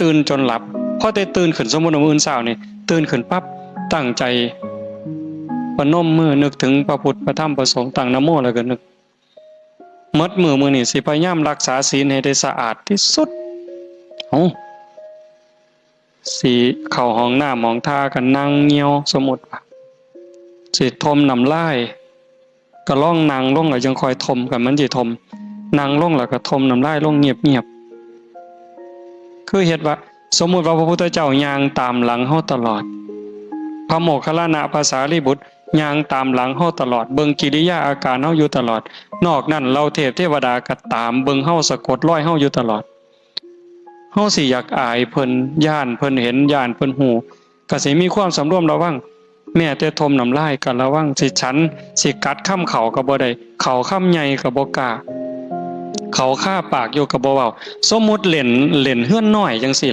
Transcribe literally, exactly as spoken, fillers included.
ตื่นจนหลับ พอแต่ตื่นขึ้น สมมุติว่ามื้ออื่นเช้านี่ ตื่นขึ้นปั๊บ ตั้งใจประนมมือนึกถึงพระพุทธพระธรรมพระสงฆ์ ตั้งนะโมแล้วก็นึก หมดมื้อมื้อนี้สิพยายามรักษาศีลให้ได้สะอาดที่สุด เอ้า สิเข้าห้องน้ำห้องท่าก็นั่งเหี่ยว สมมุติว่า สิถมน้ำลาย ก็ลองนั่งลงแล้วจั่งค่อยถม คันมันสิถม นั่งลงแล้วก็ถมน้ำลายลงเงียบๆ คือเฮ็ดว่า สมมุติว่าพระพุทธเจ้าย่างตามหลังเฮาตลอด พระโมคคัลลานะ พระสารีบุตรย่างตามหลังเฮาตลอด เบิ่งกิริยาอาการเฮาอยู่ตลอด นอกนั้นเหล่าเทพเทวดาก็ตามเบิ่งเฮา สะกดรอยเฮาอยู่ตลอด เฮาสิอยากอายเพิ่น ย้านเพิ่นเห็น ย้านเพิ่นฮู้ ก็สิมีความสำรวมระวัง แม้แต่ถมน้ำลายก็ระวัง สิฉัน สิกัดคำข้าวก็บ่ได้ ข้าวคำใหญ่ก็บ่กล้า ข้าวคาปากอยู่ก็บ่เว้า สมมุติเล่น เล่นเฮือนน้อยจั่งซี้